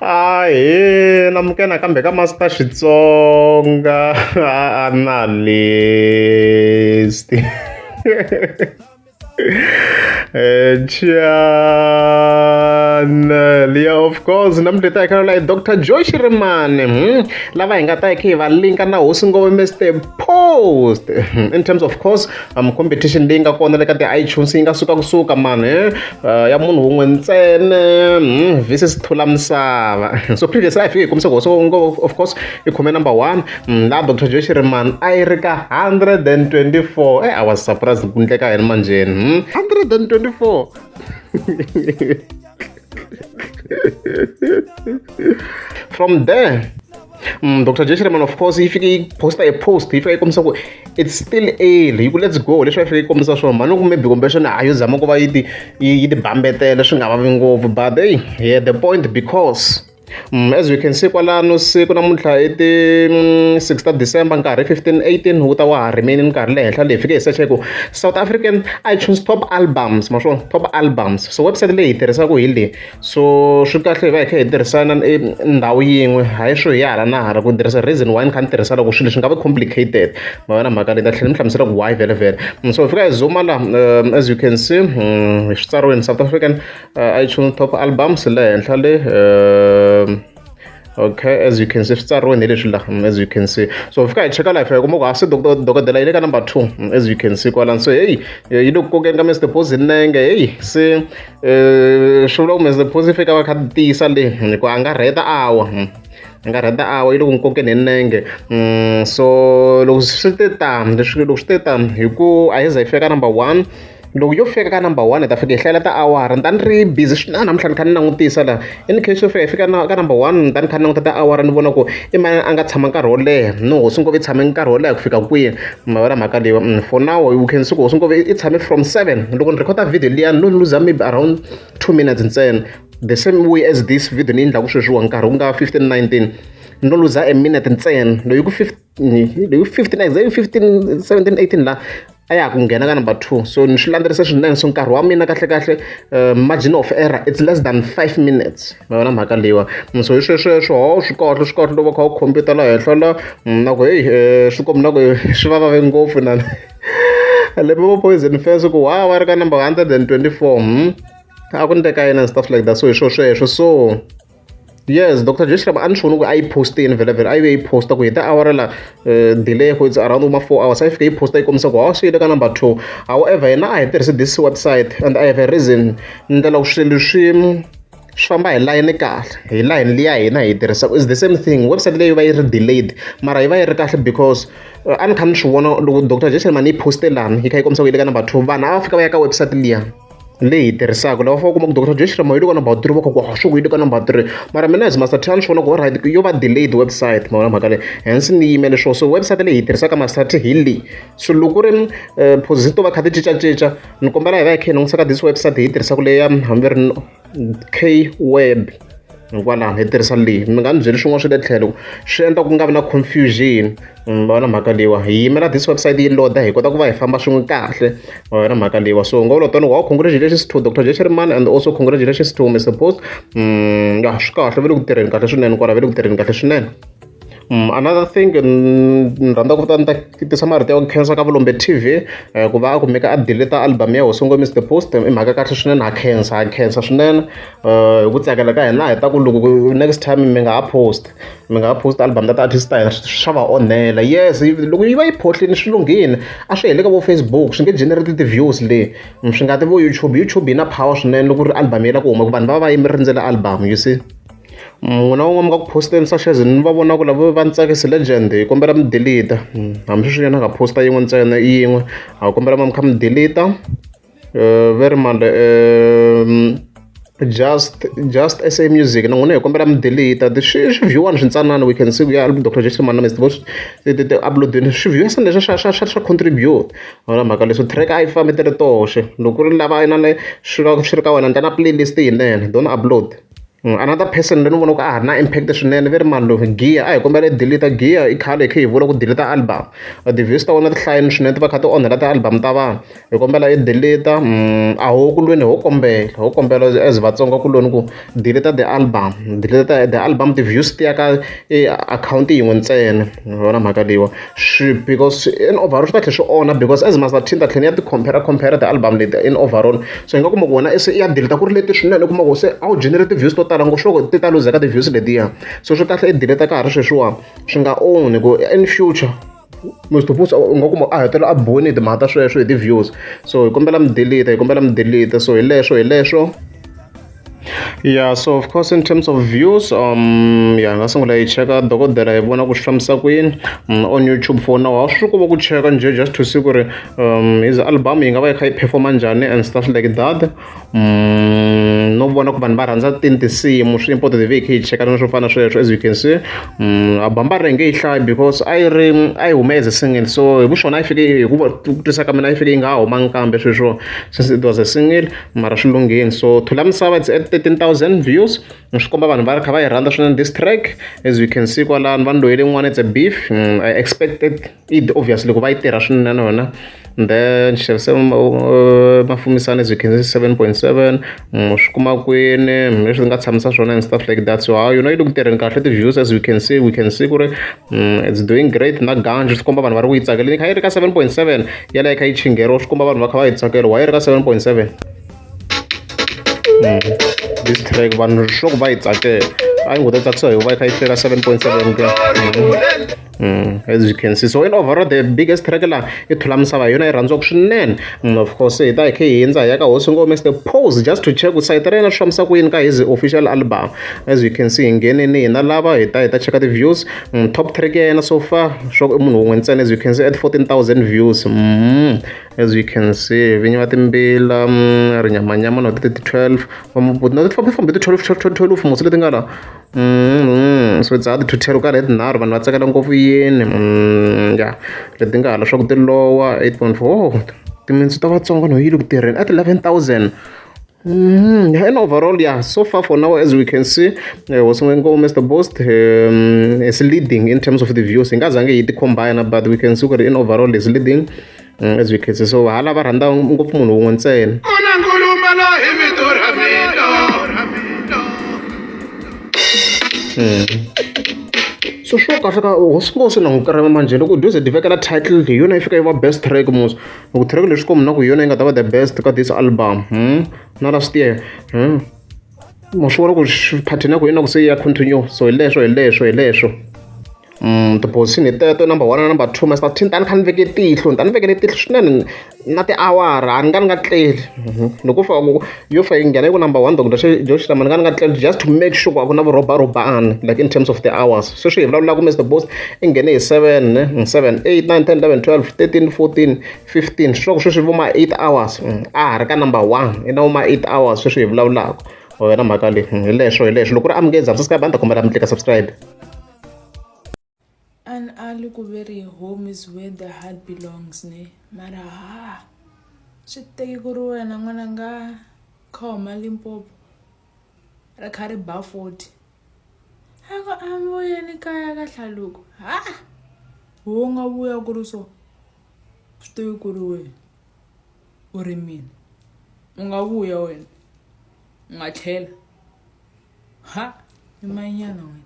Ahee namukela nakambe ka Master Xitsonga Analyst channel ya of course namuntlha hi ta hi kha hi Doctor Joe Shirimani lava hi nga ta hi kha hi va linka na hosi Ngove Mister Post in terms of course competition leyi nga kona le ka ti-iTunes yi nga suka kusuka mani ya munhu wun'we ntsena versus Thula Misava. So previously a hi fike hi kombisa ku hosi Ngove of course i khome number 1 laha Dr Joe Shirimani a yi ri ka 124. I was surprised ku ndleka yini manjheni 124. From there Dr. Joe Shirimani of course yi fike yi posta a post yi fika yi kombisa ku it's still early yi ku let's go leswi va fike yi kombisa swona mhani ku maybe kumbexana a yo zama ku va yi ti yi ti bambetela swi nga vavi ngopfu but hey yeah the point because as you can see kwalano siku namuntlha i ti 6 ta December nkarhi 15:18 wu ta wa ha remain nkarhi le henhla leyi fike hi search ku South African iTunes top albums ma swona top albums so website leyi hi tirhisaka hi leyi so swi kahle hi va hi kha hi tirhisana ndhawu yin'we hayi swo hi ya hala na hala ku tirhisa reason why ni kha ni tirhisa loko swilo swi nga vi complicated ma vona mhaka leyi ta tlhela ni hlamusela ku why vhele vhele so hi fika hi zooma la as you can see swi tsariwini South African iTunes top albums le henhla le okay as you can see swi tsariwini hi leswi la as you can see so fika hi cheka laha hi fika hi kuma ku hasi dokodela yi le ka number 2 as you can see kwalano so hey yi le ku kokeni ka Mr Post nenge hey se swi vula ku Mr Post yi fika va kha tiyisa le hi ku a nga rheta awa a nga rheta awa yi le ku n'wi kokeni hi nenge so loko swi te tani leswi loko swi te tani hi ku a yi za yi fika number 1 loko yo fika ka number 1 hi ta fika hi hlayela tiawara ni ta ni ri busy swinene namuntlha ni kha ni langutisa laha in case yo fika hi fika na ka number 1 ni ta ni kha ni languta tiawara ni vona ku i mani a nga tshama nkarhi wo leha no hosi Ngove i tshame nkarhi wo leha ku fika kwihi ma vona mhaka leyiwa for now you can see ku hosi Ngove i tshame from 7 loko ni record video liya no luza maybe around 2 minutes ntsena the same way as this video ni endlaku sweswiwa nkarhi wu nga 15:19 no luza a minute ntsena loyi ku 15 loyi 15 exactly 15 17 18 la a ya ha ku nghena ka number 2 so ni swi landzelerisa swinene so nkarhi wa mina kahle kahle margin of error it's less than 5 minutes ma vona mhaka leyiwa so hi swesweswo ho swi kahle swi kahle loko va kha u khompyuta la henhla la na ku heyi swi komba na ku swi va vave ngopfu na Limpopo Poison fans ku wa va ri ka number 124 a ku ndleka yini and stuff like that so hi swo sweswo so yes Dr Joe Shirimani a ni swi voni ku a yi postini vhele vhele a yi ve yi posta ku hi tiawara la delay ku it's around ma 4 hours a yi fika yi posta yi kombisa ku ha swi yile ka number 2 however hina a hi tirhisi this website and I have a reason ndlela ku swilo swi famba hi layeni kahle hi layeni liya hina hi yi tirhisaka is the same thing website leyi va yi ri delayed mara yi va yi ri kahle because a ni kha ni swi vona loko Dr Joe Shirimani yi poste lani yi kha yi kombisa ku yi le ka number 2 vanhu a va fika va ya ka website liya leyi hi tirhisaka lava fa kuma ku Dr Joe Shirimani yi le ka number 3 va kha ku ha swi ku yi le ka number 3 mara mina as Master T a ni swi vona ku alright yo va delayed website ma vona mhaka leyi hence ni yimele swona so website leyi hi tirhisaka Master T hi leyi so loko ku ri position to va kha ti cincacinca ni kombela hi va hi kha hi langutisa ka this website hi yi tirhisaka leyi ya hambi ri K web hikwalaho hi tirhisa leyi mi nga ni byeli swin'wana swa le tlhelo swi endla ku nga vi na confusion ma vona mhaka leyiwa hi yimela this website yi load hi kota ku va hi famba swin'we kahle ma vona mhaka leyiwa so ngo vula tani wow congratulations to Dr Joe Shirimani and also congratulations to Mr Post ya swi kahle va le ku tirheni kahle swinene kwala va le ku tirheni kahle swinene another thing ni rhandza ku ta ni ta tisa marito ya ku khensa ka Vulombe TV ku va a kumeka a delete album ya Hosi Ngove Mr Post i mhaka kahle swinene ha khensa swinene hi ku tsakela ka hina hi ta ku loko next time mi nga ha post mi nga ha post album ta ti-artist ta hina swa va onhela yes loko yi va yi phohlini swi lunghile a swi heli ka vo Facebook swi nge generate ti-views le swi nga ti vo YouTube YouTube yi na power swinene loko ku ri album yi la ku huma ku vanhu va va yi rindzele album you see n'wina van'wana mi nga ku posteni such as ni va vona ku lava va ni tsakisi legend hi kombela mi delete hambi sweswi yena a nga posta yin'we ntsena yin'we ha kombela mi kha mi delete very mande just SA Music na n'wina hi kombela mi delete swi view-wani swintsanana we can see ya Dr Joe Shirimani na Mr Post ti upload-ini swi view leswi swa contribute wona mhaka leswi track a yi fambi ti ri toxe loko ku ri lava na swi ri ka wena ndla na playlist yinene don't upload. Another person loyi ni vonaka a ha ri na impact swinene ve ri mani loyi Giya a hi kombela i delete Giya i khale hi kha hi vula ku delete album ti-views ta wena ti hlayini swinene ti va kha ti onhela ti-album ta vanhu hi kombela i delete a ho ku lweni ho kombela ho kombela as Vatsonga kuloni ku delete the album delete the album ti-views ti ya ka akhawunti yin'we ntsena yona mhaka leyiwa swi because in overall swi ta tlhela swi onha because as Master T ni ta tlhela ni ya ti compare compare ti-album leti in overall so hi nga kuma ku wena se i ya delete ku ri leti swinene u kuma ku se a wu generate ti-views to tala ngopfu sure ti ta luzeka ti-views letiya so swi kahle i delete ka ha ri sweswiwa swi nga onhi ku in future Mr Post u nga kuma a hetelela a biwile hi timhaka ta sweswo hi ti-views so hi kombela mi delete hi kombela mi delete so hi leswo hi leswo. Yeah, so of course in terms of views yeah hi nga sungula hi cheka dokodela hi vona ku swi fambisa ku yini on YouTube for now a swi ku va ku cheka njhe just to see ku ri his album yi nga va yi kha yi perform-a njhani and stuff like that. No vona ku vanhu va rhandza tini tinsimu swi important hi ve hi kha hi cheka na swo fana na sweswo as you can see a bambara hi nge yi hlayi because a yi ri a yi hume as a single so hi vuxona a yi fike hi ku twisisa ka mina a yi fike yi nga ha humangi kambe sweswo since it was a single mara swi lunghini so Thula Misava it's at 13,000 views swi komba vanhu va ri kha va yi rhandza swinene this track as you can see kwalano va ni loyele yin'wana it's a beef I expected it obviously ku va yi tirha swinene na yona then xavise mafumisana as you can see 7.7 swi kuma kwini leswi nga tshamisa swona and stuff like that so ha yona yi le ku tirheni kahle ti-views as we can see we can see ku ri it's doing great na ganji swi komba vanhu va ri ku yi tsakeleni kha yi ri ka 7.7 yaleyo yi kha yi chingheriwa swi komba vanhu va kha va yi tsakela why yi ri ka 7.7 this track vanhu swa ku va yi tsakela a yi ngo ta tsakisa hi ku va yi kha yi fika 7.7 ke as you can see so in overall the biggest track laha i Thula Misava hi yona yi rhandziwaka swinene of course hi ta hi kha hi hindza hi ya ka hosi ngome Mr Post just to check ku sayiti ra yena swi fambisa ku yini ka his official album as you can see hi nghenini hina lava hi ta hi ta cheka ti-views top track ya yena so far swa ku i munhu wun'we ntsena as you can see at 14,000 views as you can see vinyi va timbila rinyamanyama na ti 12 na ti fambi fambi ti 12 12 12 musi leti nga la so it's hard to tell karhi hi tinharhu vanhu va tsakela ngopfu yini ya leti nga hala swa ku ti lowa 8.4 oh timintsu ta Vatsonga no yi le ku tirheni at 11,000 and overall, yeah, so far for now, as we can see, Hosi Ngome Mr. Post is leading in terms of the views. Hi nga zangi hi ti combine, but we can see ku ri in overall is leading as we can see. So hala va rhandza ngopfu munhu wun'we ntsena. Ku na nkulumelo hi vito ra mina. So swo kahle ka hosi nkosi na n'wi karima manjhe loko duze di vekela title hi yona yi fika yi va best track mos loko track leswi komu na ku hi yona yi nga ta va the best ka this album na last year ma swi vona ku pattern ya ku yina ku se ya continue so hi leswo hi leswo hi leswo ti-position hi teto number one na number two Master T ni ta ni kha ni veke tihlo ni ta ni vekele tihlo swinene na tiawara a ni nga ni nga tleli loko fa yo fa yi nghena yi ku number one Dr Joe Shirimani ni nga ni nga tleli just to make sure ku a ku na vurhobarhobani like in terms of the hours sweswi hi vulavulaka Mr Post i nghene hi 7 ne 7 8 9 10 11 12 13 14 15 swi ku sweswi vo ma 8 hours a ha ri ka number one i na vo ma 8 hours sweswi hi vulavulaka wena mhaka leyi hi leswo hi leswo loko ku ri amukeza subscribe a ni ta kombela mi tlika subscribe. An ali ku ve ri home is where the heart belongs ne mara ha swi teki ku ri wena n'wananga kha huma Limpopo ri kha ri ba 40 a ku a vuyeni kaya ka hlaluko ha wo nga vuya ku ri so swi tivi ku ri wena u ri mina u nga vuya wena u nga tlhela ha i manyana wena.